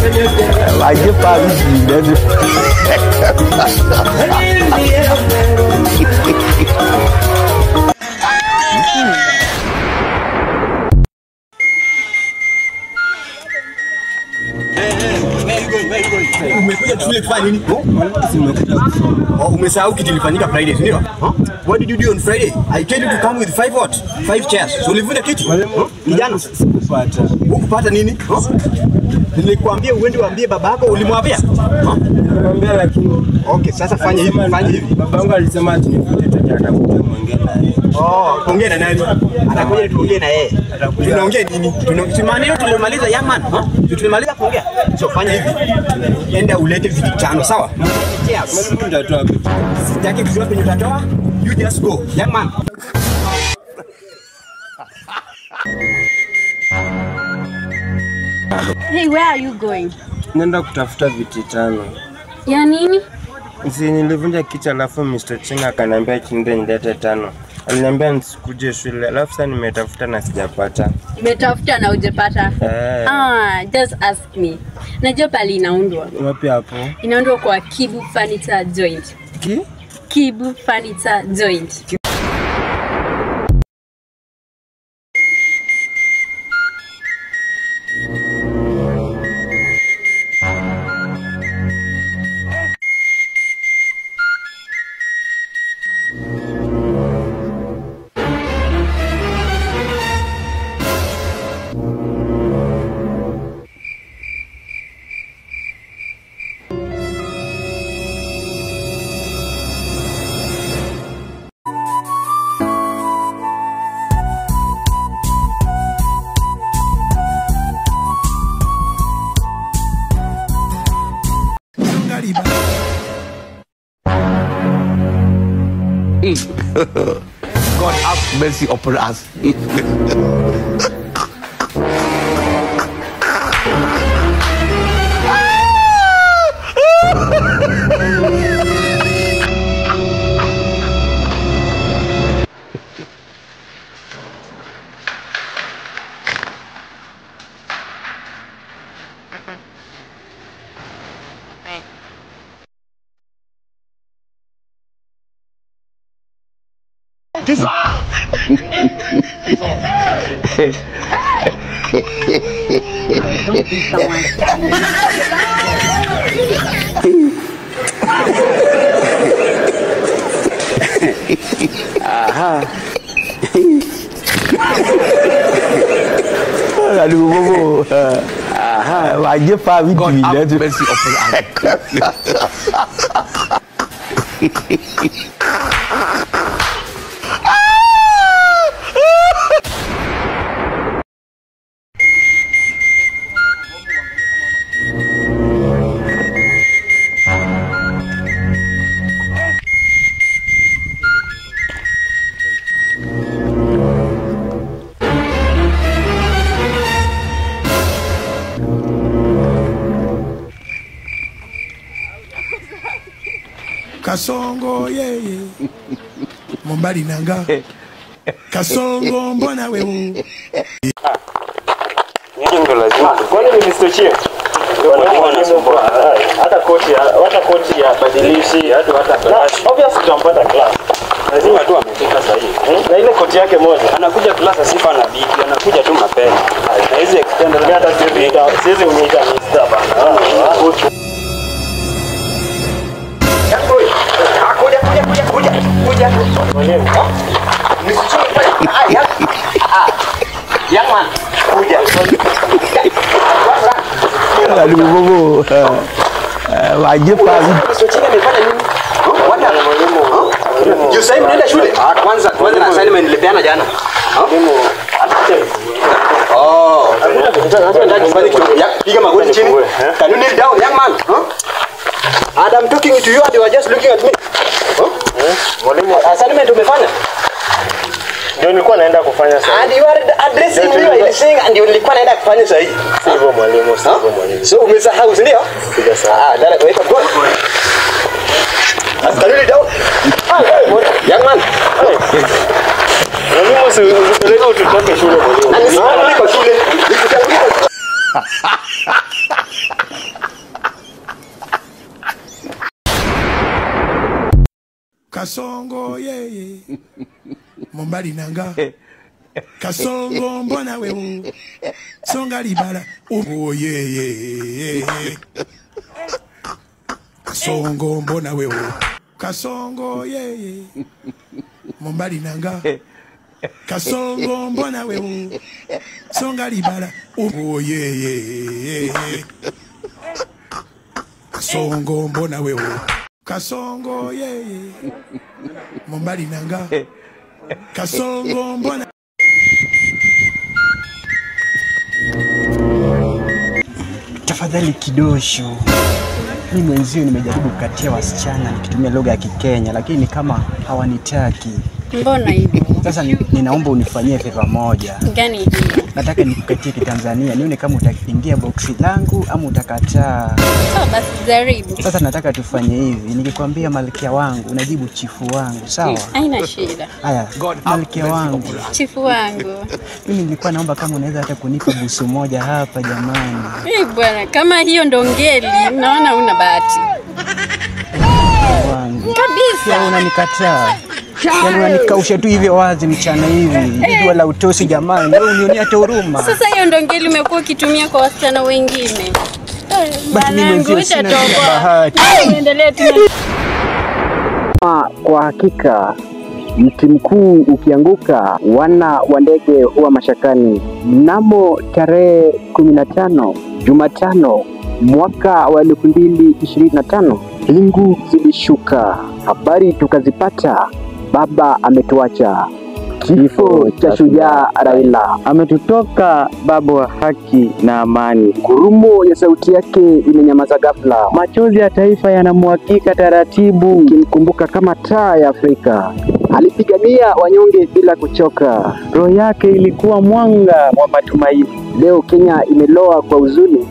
Wajib pagi dan Umekuja shule kufanya nini? Umesahau kitu kilifanyika Friday, ndio? What did you do on Friday? I told you to come with 5 chairs. So ulivunja kiti? Ni jana sikupata. Ukupata nini? Nilikwambia uende uambie babako, ulimwambia? Nilimwambia lakini okay, sasa fanya hivi. Babangu alisema ati nifute tena atakuja muongee naye. Ongea na nani? Atakuja tuongee na yeye. Tunaongea nini? Tunamaneno tulimaliza young man. Tulimaliza kuongea. So fanya hivi. Enda ulete viti 5, sawa? Yes. Mimi nitatoa vitu. Sitaki kujua penye utatoa. You just go, young man. Hey, where are you going? Nenda kutafuta viti 5. Ya nini? Si nilivunja kiti alafu Mr. Chinga akaniambia kinde nilete 5. Aliniambia nisikuje shule. Alafu sasa nimetafuta na sijapata. Umetafuta na hujapata? Just ask me. Najua pale inaundwa. Wapi hapo? Inaundwa kwa Kibu Furniture Joint. Kibu Furniture Joint. God have mercy upon us. Aduh, bobo. Wajib pagi dia tu. Mercy upon us. Kasongo yeye Mombali nanga Kasongo mbona wewe Ndio lazima. Kwani ni Mr. Chia? Hata koti ya badilishi, hata class. Obviously tutampata class. Lazima tu amefika sahihi. Na ile koti yake moja. Anakuja class asifa na bibi, anakuja tu mapema. Na hizi extended hata siwezi mniita Mr. bana. Kuja. Mwenyewe. Young man. Kuja. Aduh, bobo. Wajib pagi. Sochini amefanya nini? You say mnaenda shule? Kwanza na assignment nilipeana jana. Piga magoti chini. Can you kneel down, young man? And I'm talking to you and you are just looking at me. Mwalimu, assignment umefanya? Ndio nilikuwa naenda kufanya sasa. And you are addressing me while saying and you nilikuwa naenda kufanya sasa hivi. Sivyo mwalimu, So umesahau, si ndio? Piga sawa. Dada weka go. Can you kneel down? Young man. Mwalimu usipeleke ututoke shule mwalimu. Anisipeleke shule. Kasongo yeye Mombali nanga Kasongo mbona wewe Songa libala oh yeye Kasongo mbona wewe Kasongo yeye Mombali nanga Kasongo mbona wewe Songa libala oh yeye Kasongo mbona wewe Kasongo yeye Mombali nanga Kasongo mbona Tafadhali kidosho. Mimi mwenzio nimejaribu kukatia wasichana nikitumia lugha ya Kikenya lakini kama hawanitaki. Mbona hivyo? Sasa ninaomba unifanyie favor moja. Gani hiyo? Nataka nikukatie Kitanzania nione kama utakiingia boksi langu ama utakataa. Sawa basi jaribu. Sasa nataka tufanye hivi. Nikikwambia malkia wangu unajibu chifu wangu, sawa? Haina shida. Haya, malkia wangu. Chifu wangu. Mimi nilikuwa naomba kama unaweza hata kunipa busu moja hapa jamani. Bwana, kama hiyo ndo ngeli, naona una bahati. Wangu. Kabisa. Ya unanikataa. Yaani unanikausha tu hivyo wazi mchana hivi. Jua la utosi jamani. Wewe unionea hata huruma. Sasa hiyo ndo ngeli umekuwa ukitumia kwa wasichana wengine. Basi mimi mwenzio sina bahati. Uendelee tu. Kwa hakika mti mkuu ukianguka wana wa ndege huwa mashakani. Mnamo tarehe 15 Jumatano mwaka wa 2025 mbingu zilishuka, habari tukazipata, baba ametuacha. Kifo cha shujaa Raila, ametutoka baba wa haki na amani. Ngurumo ya sauti yake imenyamaza ghafla, machozi ya taifa yanamwagika taratibu, kimkumbuka kama taa ya Afrika. Alipigania wanyonge bila kuchoka, roho yake ilikuwa mwanga wa matumaini. Leo Kenya imeloa kwa huzuni,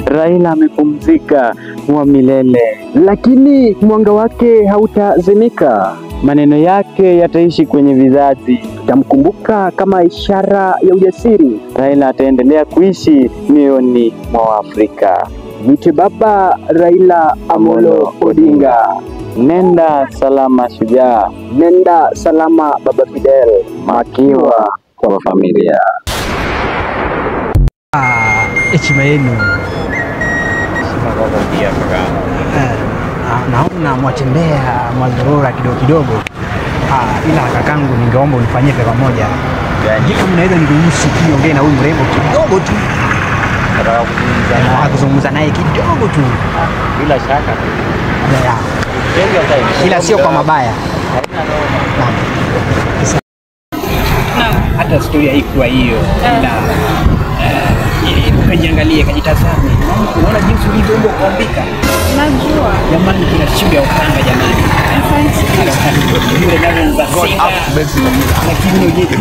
Raila amepumzika wa milele, lakini mwanga wake hautazimika. Maneno yake yataishi kwenye vizazi. Tutamkumbuka kama ishara ya ujasiri. Raila ataendelea kuishi mioyoni mwa Afrika. Mwite baba Raila Amolo Odinga. Nenda salama shujaa. Nenda salama baba Fidel. Makiwa kwa familia. Heshima yenu. Naona mwatembea mwazurura kidogo. Ila kakangu ningeomba unifanyie favor moja. Jiko mnaweza niruhusu niongee na huyu mrembo kidogo tu. Nataka kuzungumza naye kidogo tu. Bila shaka. Ila sio kwa mabaya. Hata story haikuwa hiyo. Ila kajiangalie, kajitazame. Unaona jinsi ulivyoomba kuambika? Najua. Jamani kuna shida ya ukanga jamani. Yule nani za lakini yeye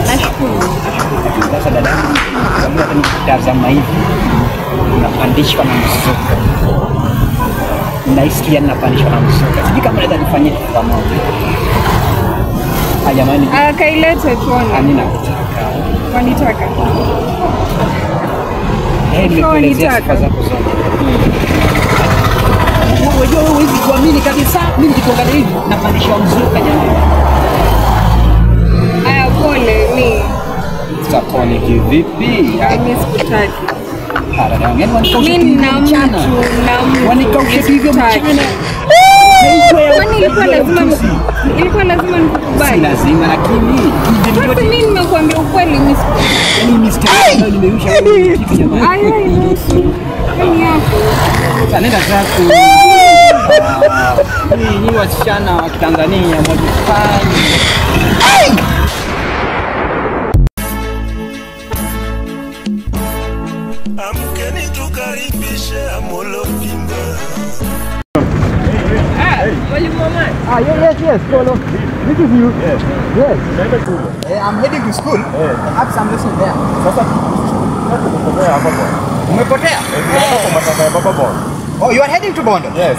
nashukuru. Sasa dadangu, kama utanitazama hivi unapandishwa na msuka. Naisikia ninapandishwa na msuka. Sijui kama naweza nifanyie pamoja. Jamani. Kailete tuone. Amina. Wanitaka. Nikuelezea sifa zako zote. Unajua wewe hivi kuamini kabisa mimi nikikuangalia hivi napandishwa mzuka jamani. Aya pole mimi. Sapone kivipi? Mimi sikutaki. Mimi na mtu wanikausha hivyo mchana. Kwani ilikuwa lazima nikukubali? Si lazima lakini sasa mimi nimekuambia ukweli mimi mistake nimeisha wewe kitu jamani. Aya nusu. Ni yako. Sasa nenda zako. Ni wasichana wa Tanzania mwajifanya. Amkeni tukaribishe Amolo Odinga. Yes, Polo. This is you. Yes. I'm heading to school. Perhaps I'm listening there. Umepotea? Oh, you are heading to Bondo? Yes.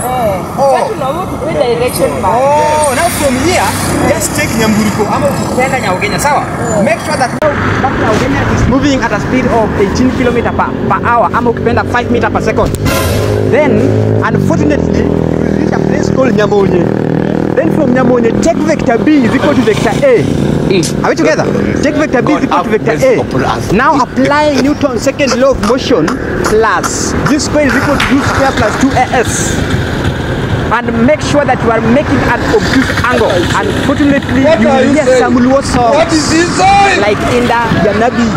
Now from here, just take Nyamburiko. I'm going to Nyaugenya, sawa? Make sure that Nyaugenya is moving at a speed of 18 km per hour. I'm ukipenda 5 meters per second. Then, unfortunately, you will reach a place called Nyamonye. Then from Nyamonye, take vector B is equal to vector A. Are we together? Take vector B is equal to vector A. Now apply Newton's second law of motion plus this square is equal to u square plus 2as. And make sure that you are making an obtuse angle. Unfortunately, you will hear some low songs. What is this? Like Inda Yanabi.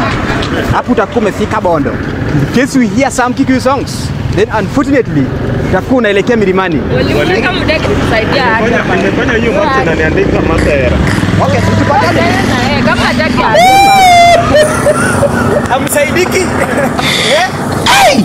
Aputa kumefika bondo. In case we hear some Kikuyu songs, then unfortunately, utakuwa unaelekea milimani. Walimweka mdaki kusaidia aje. Nimefanya hiyo moja na niandika masera. Okay, tutapatana. Kama hataki aje. Amsaidiki. Hey!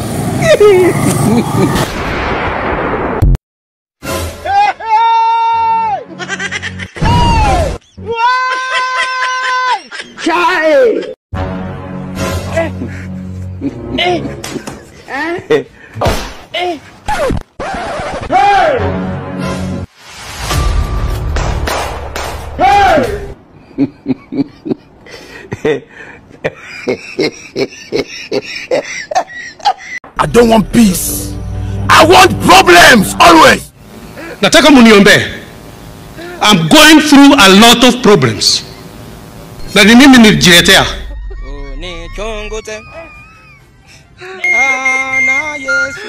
I don't want peace. I want problems always. Nataka muniombe. I'm going through a lot of problems. Na ni mimi nilijiletea. Unichunguze. Na Yesu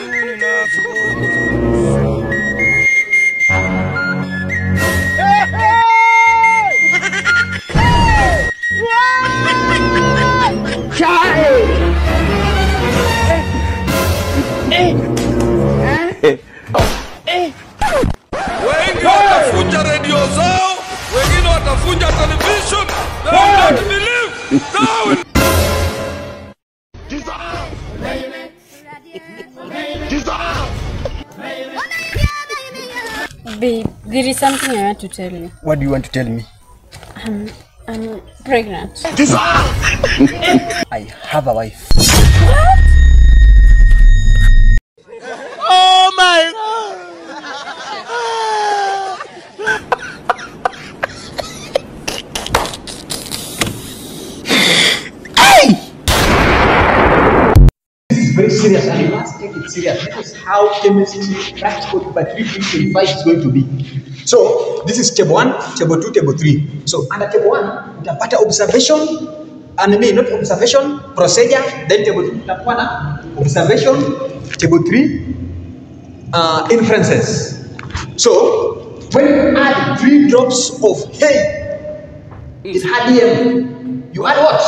Wengi watafunja radio zao, wengine watafunja television. They will not believe. Babe, there is something I want to tell you. What do you want to tell me? I'm pregnant. I have a wife. Oh my God! Very serious, and you must take it serious. This is how chemistry practical by 3.5 is going to be. So this is table 1, table 2, table 3. So under table 1, utapata observation, and not observation, procedure. Then table 2 utapata observation, table 3, inferences. So when you add 3 drops of hay in HDM, you add what?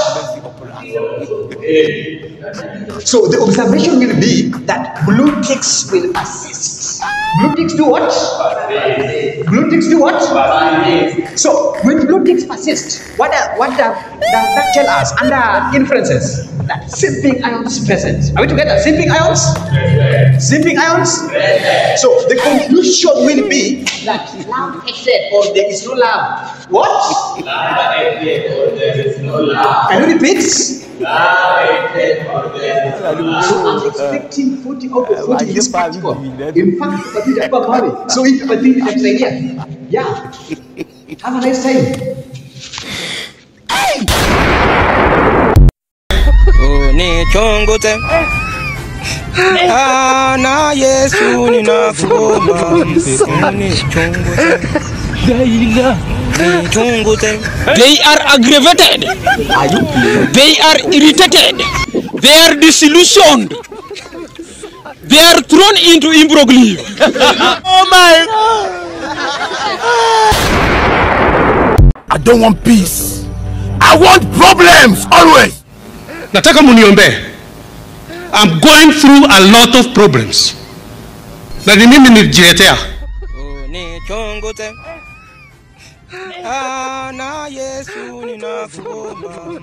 So the observation will be that blue ticks will assist. Blue ticks do what? Blue ticks do what? So when blue ticks persist, what does that tell us under inferences? That zipping ions present. Are we together? Zipping ions? Zipping ions? So the conclusion will be that love exists or there is no love. What? Love exists or there is no love. Can you repeat? So I'm expecting 40 out of 40 in this practical. In fact, so if you think it's idea, yeah. Have a nice time. Unichunguze. Na Yesu ninakugoma. Unichunguze. They are aggravated. They are irritated. They are disillusioned. They are thrown into imbroglio. Oh my God! I don't want peace. I want problems always. Nataka muniombe. I'm going through a lot of problems. Na ni mimi nilijiletea. Unichunguze. Na Yesu ninakugoma.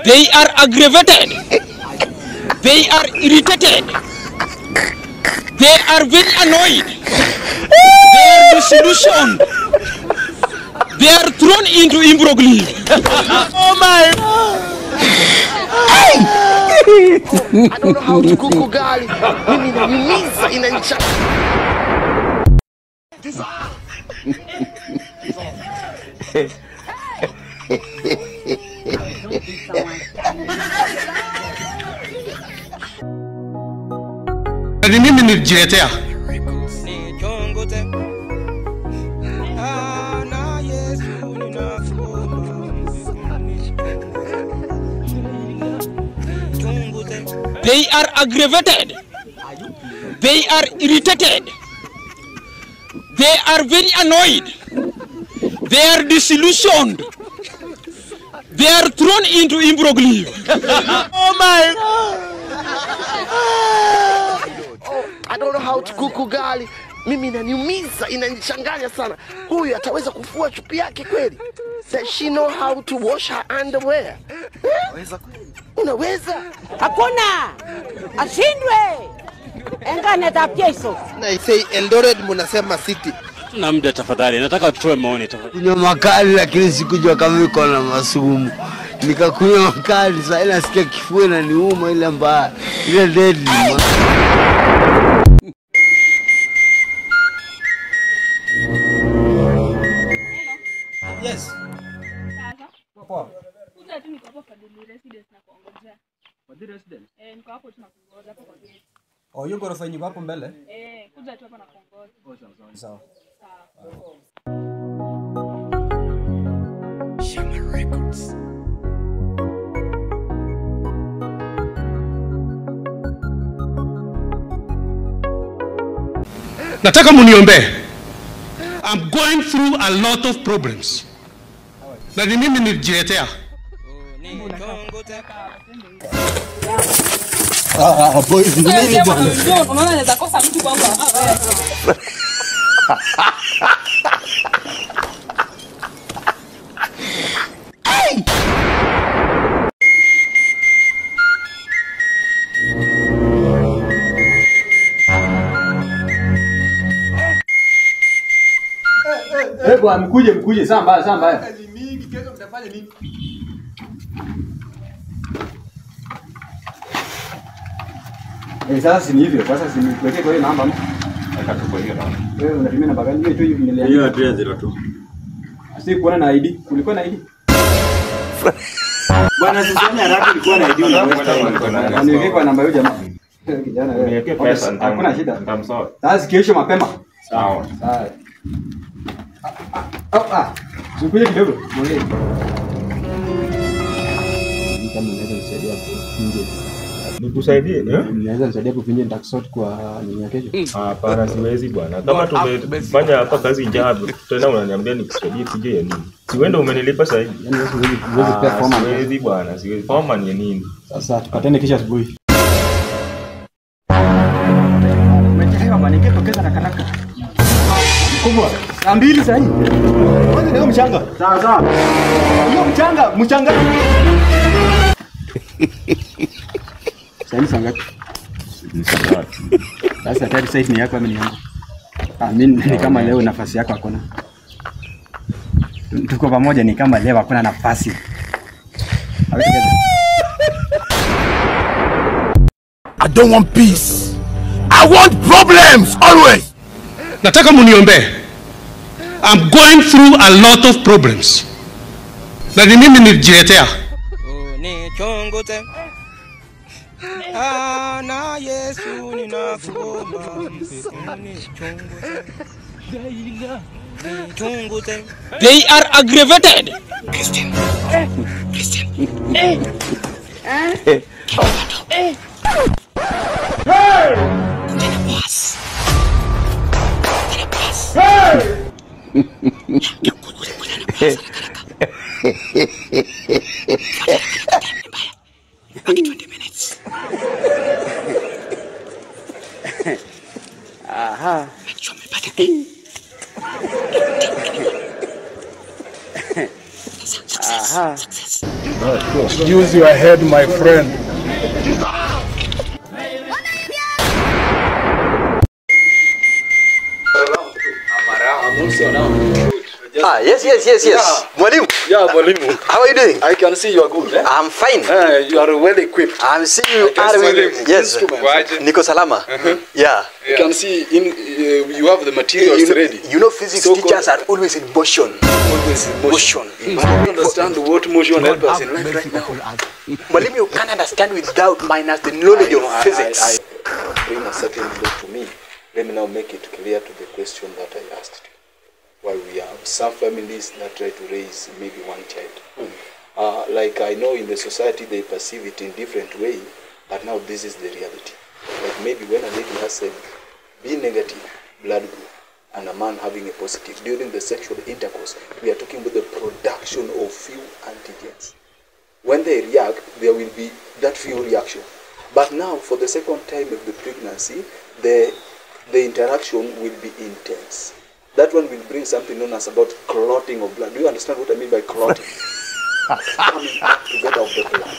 They are aggravated. They are irritated. They are very annoyed. They are disillusioned. They are thrown into imbroglio. Oh my God! I don't know how to cook ugali. Mimi inaniumiza, inanichapa. Na ni mimi nilijiletea. They are aggravated. They are irritated. They are very annoyed. They are disillusioned. They are thrown into imbroglio. Oh my God. Oh, I don't know how to cook ugali. Mimi inaniumiza, inanichanganya sana. Huyu ataweza kufua chupi yake kweli? Does she know how to wash her underwear? Unaweza kweli? Unaweza? Hakuna. Ashindwe. Engane tapieso. Na say Eldoret munasema city. Na muda tafadhali, nataka tutoe maoni tafadhali. Kunywa makali lakini sikujua kama iko na masumu. Nikakunywa makali sasa nasikia kifua na niuma ile mbaya. Ile deadly. Yes. Poa. Kuja tu niko hapo Fadhili Residence na kuongojea. Fadhili Residence? Niko hapo tu na kuongoja hapo kwa gate. Oh, hiyo ghorofa yenye hapo mbele? Kuja tu hapa na kuongoja. Oh, sawa. Shama Records. Nataka muniombe. I'm going through a lot of problems. Na ni mimi nilijiletea. Boys, ni nini bwana? Unaona naweza kosa mtu kwangu hapa. Bwana mkuje samba. Kazi mingi kesho mtafanya nini? Sasa si hivyo. Sasa si niweke kwa hiyo namba. Weka tu kwa hiyo namba. Wewe unatumia namba gani? Hiyo tu nilia. Hiyo address 02. Asi kuona na ID. Kulikuwa na ID? Bwana sisi haraka kulikuwa na ID na niweke kwa namba hiyo jamaa. Kijana wewe. Niweke pesa. Hakuna shida. Nitamsoa. Sasa kesho mapema. Sawa. Sikuye kidogo. Mwongee. Kama unaweza nisaidia kufinje. Nikusaidie, Unaweza nisaidia kufinje nitakusort kwa nini ya kesho? Hapana, siwezi bwana. Kama tumefanya hapa kazi jabu, tena unaniambia nikusaidie kije ya nini? Si wewe ndio umenilipa sasa hivi. Yaani wewe pia forma. Siwezi bwana, siwezi. Forma ni nini? Sasa tupatane kesho asubuhi. Umechelewa bwana, ningetokeza haraka. Kubwa. Saa 2 sasa hivi. Kwanza leo mchanga. Sawa. Hiyo mchanga. Sasa ngapi? Sasa tayari site ni yako ama ni yangu? Mimi ni kama leo nafasi yako hakuna. Tuko pamoja ni kama leo hakuna nafasi. I don't want peace. I want problems always. Nataka muniombe. I'm going through a lot of problems. Na ni mimi nilijiletea. Na Yesu ninakuomba. They are aggravated. Christian. Aha. Aha. Use your head, my friend. Yes. Mwalimu. Yeah, Mwalimu. How are you doing? I can see you are good. I'm fine. You are well equipped. I'm seeing you are with yes. Niko salama. Yeah. You can see you have the materials ready. You know physics teachers are always in motion. Always in motion. I don't understand what motion helps us in life right now. Mwalimu, you can't understand without minus the knowledge of physics. bring a certain law to me, let me now make it clear to the question that I asked you. Why we have some families that try to raise maybe one child. Like I know in the society they perceive it in different way, but now this is the reality. Like maybe when a lady has a B negative blood group and a man having a positive, during the sexual intercourse, we are talking about the production of few antigens. When they react, there will be that few reaction. But now, for the second time of the pregnancy, the interaction will be intense. That one will bring something known as about clotting of blood. Do you understand what I mean by clotting? Coming back together of the blood.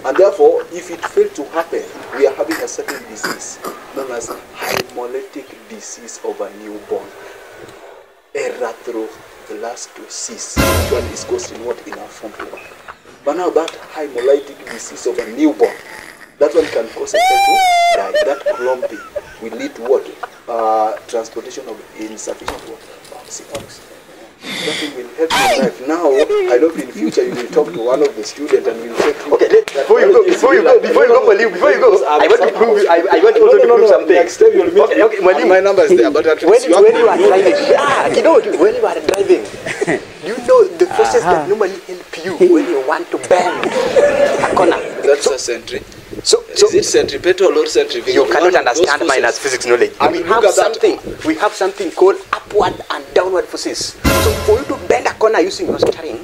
And therefore, if it failed to happen, we are having a certain disease known as hemolytic disease of a newborn. Erythroblastosis. That one is caused in what? In our formula. But now that hemolytic disease of a newborn, that one can cause a child to die. That clumping will lead to what? Transportation of insufficient oxygen. That thing will help your life. Now, I know in the future you will talk to one of the students and you will say, okay, before you go, I want to prove. I want also to prove something. Next time you'll meet. Okay, my number is there, but at least when you are driving, when you are driving, you know the forces that normally help you when you want to bend a corner. That's a sentry. So is it centripetal or centrifugal? You cannot understand minus physics knowledge. We have something called upward and downward forces. So for you to bend a corner using your steering,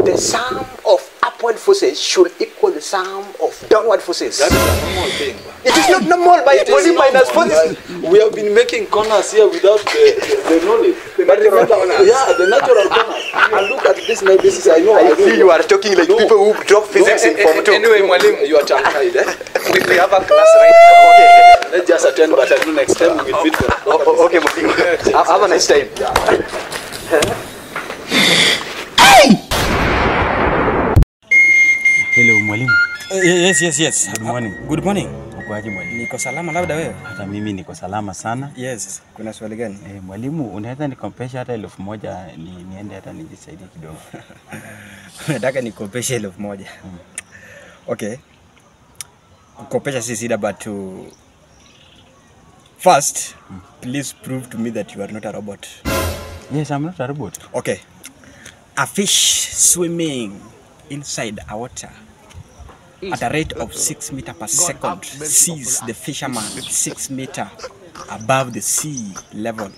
the sum of upward forces should equal the sum of downward forces. That is a normal thing. It is not normal by only minus forces. We have been making corners here without the knowledge. The natural corners. Yeah, the natural corners. And look at this now. This is I see you are talking like people who drop physics in Form 2. Anyway, Mwalim, you are tongue-tied. We have a class right now. Okay, let's just attend, but I know next time we will meet for. Okay, Mwalim. Have a nice time. Hello, Mwalimu. Yes. Good morning. Good morning. Ukoaje mwalimu? Niko salama, labda wewe? Hata mimi niko salama sana. Yes. Kuna swali gani? Mwalimu, unaweza nikopesha hata 1000 niende hata nijisaidie kidogo. Nataka nikopeshe 1000. Okay. Kukopesha si shida, but first, please prove to me that you are not a robot. Yes, I'm not a robot. Okay. A fish swimming inside a water at a rate of 6 meters per second sees the fisherman 6 meters above the sea level.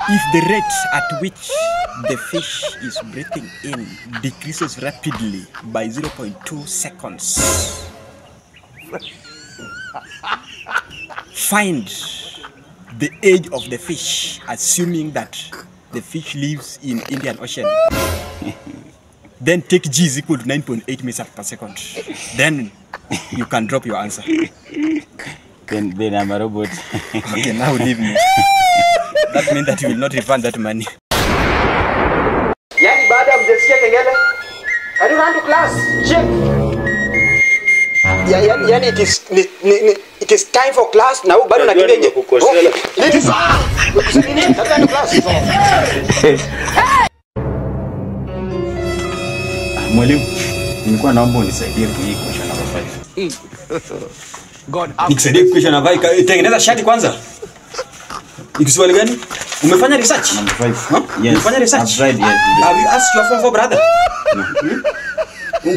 If the rate at which the fish is breathing in decreases rapidly by 0.2 seconds, find the age of the fish, assuming that the fish lives in Indian Ocean. Then take G is equal to 9.8 meters per second. Then you can drop your answer. Then I'm a robot. Okay, now leave me. That means that you will not refund that money. Yani baada mjesikia kengele? I don't run to class. Check. Yani it is time for class now. Bado nakimbia nje. Nini? Nataka class. Mwalimu, nilikuwa naomba unisaidie hii question number 5. God, nikusaidie question number 5. Tengeneza shati kwanza. Ikiswali gani? Umefanya research? Number 5. Huh? Yes. Umefanya research? I've tried, yes. Have you asked your form for brother? No.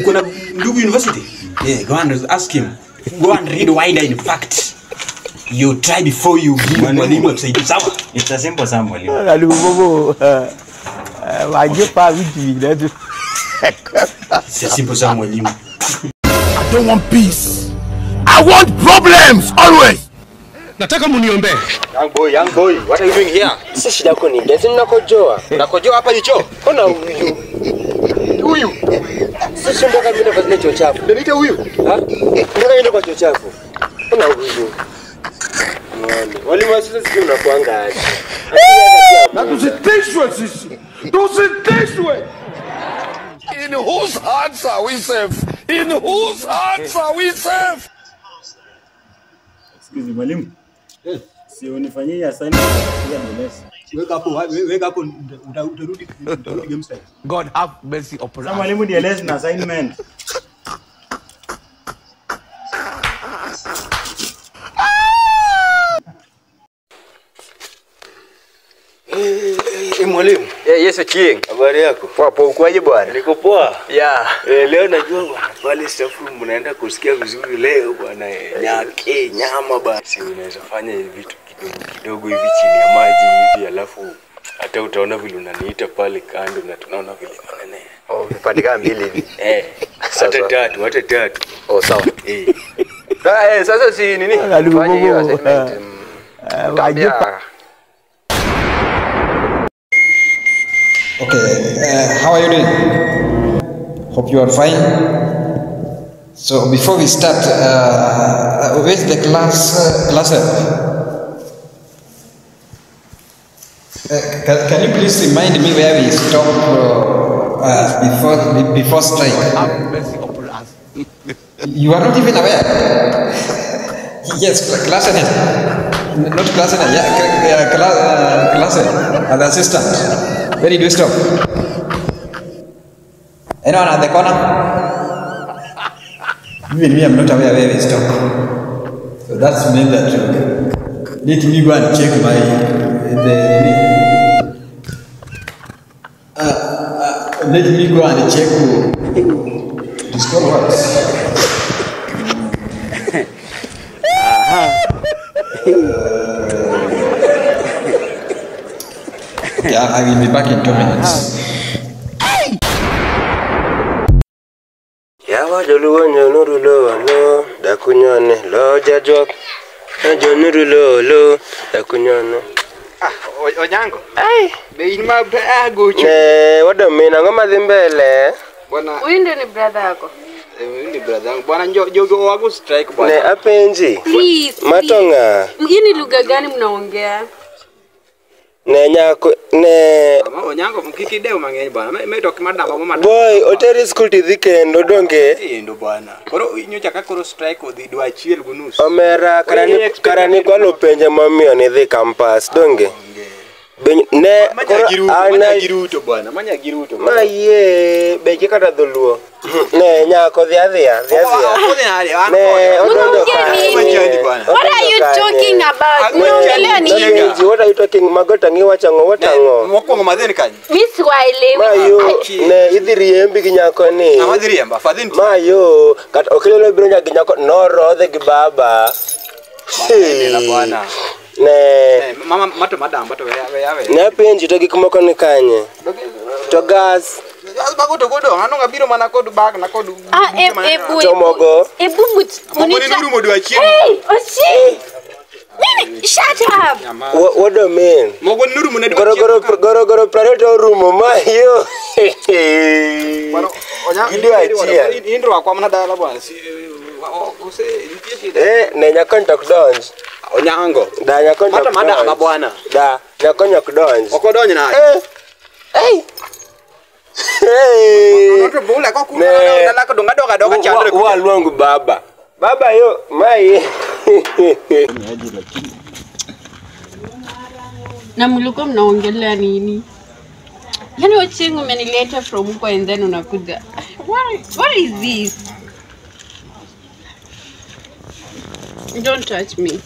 Uko na ndugu university? Yeah, go and ask him. Go and read wider in fact. You try before you give mwalimu akusaidie sawa? It's a simple sum, mwalimu. Alibobo wajepa vitu vingi. It's a simple sum, mwalimu. I don't want peace. I want problems always. Nataka muniombe. Young boy, what are you doing here? Sisi shida yako ni gani? Ninakojoa. Unakojoa hapa hicho? Ona huyu. Sisi ndio kama ndio kwa choo chafu. Ndio huyu. Ha? Ndio ndio kwa choo chafu. Ona huyu. Walimu wa sisi unakuanga aje? Na tusitishwe sisi. Tusitishwe. In whose hearts are we safe? In whose hearts are we safe? Excuse me, mwalimu. Si unifanyie assignment ya Ndolesi. Weka hapo utarudi game side. God have mercy upon us. Mwalimu nieleze na assignment. mwalimu. Yes Ochieng. Habari yako? Poa poa, ukoaje bwana? Niko poa. Yeah. Leo najua bwana pale staff room mnaenda kusikia vizuri leo bwana. Nyama bwana. Si unaweza fanya vitu kidogo hivi chini ya maji hivi alafu hata utaona vile unaniita pale kando na tunaona vile manene. Oh, vipande kama mbili hivi. Hata tatu. Oh, sawa. Sasa si nini? Fanya hiyo assignment. Okay, how are you doing? Hope you are fine. So before we start, where's the class rep? Can you please remind me where we stopped before strike? You are not even aware. Yes, class rep. Not class rep. Yeah, class rep. The assistant. Where did you stop? Anyone at the corner? Even me, I'm not aware where we stopped. So that's meant that let me go and check my let me go and check to score what? Okay, I will be back in 2 minutes. Yawa joluo nyonuru lo dakunyone lo jajok nyonuru lo dakunyone. Onyango. Be inma bago chu. Wado mina ngoma dhimbele. Bwana. Huyu ndio ni brother yako. Huyu ni brother yangu. Bwana jogo wako strike bwana. Ne apenji. Please. Matonga. Mgeni lugha gani mnaongea? Ne nyako ne Mama Onyango mkikideo mangeni bwana. Meitoka madamba mama. Boy, oteri school tidhikendo donge. Ndo bwana. Koro inyocha kakoro strike odhidwa achiel gunus. Omera karani kwalo penje mamiyo ni dhi campus donge. Ne manya giruto bwana. Manya giruto. Maye beje kata dholuo. Ne nyako dhia. Ne odondo What are you talking about? Unaongelea nini? What are you talking? Magota ngiwa chango watango. Mokwongo madheni kanyi. Miss Waile. Mayo ne idhiriembi gi nyako ni. Amadhiriemba fadhin. Mayo kat okelo biro gi nyako no rodhe gi baba. La bwana. Ne mama mato madamba to yawe. Ne penji to gik moko ni kanye. To gas. Bagoto godo anonga biro mana kodu bag na kodu. Tomogo. Ebumut. Monita. Hey, Ochi. Shut up. What do you mean? Mogo nuru munedi. Goro prareto rumo mayo. Bwana Onyango. Indro akwa mna dala bwana. Ne nyakonta kudonj. Onyango. Da nyakonta. Mata madama bwana. Da nyakonya kudonj. Okodonye na. Noto bula kwa kuna na kodonga doga chandre. Wa luongu baba. Baba yo mai. Na mlikuwa mnaongelea nini? Yaani Ochieng umenileta from huko and then unakuja. What is this? Don't touch me.